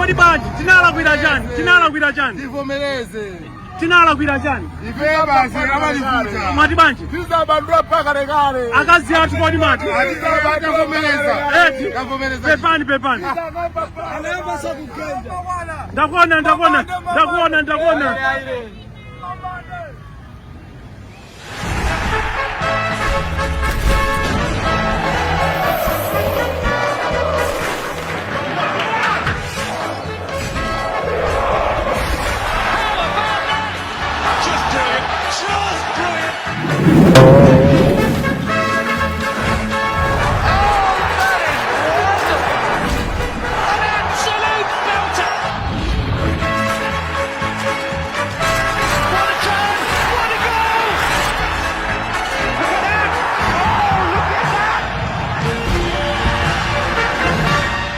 Kodi bwanji tinalakwira chani? Tinalakwira chani? Tivomereze. Tinalakwira chani? Ife basi amalifuta. Mwati bwanji? Tizabandula paka lekale. Akazi athu kodi mati? Tavomereza. Eti. Pepani pepani. Ndakuona ndakuona ndakuona ndakuona.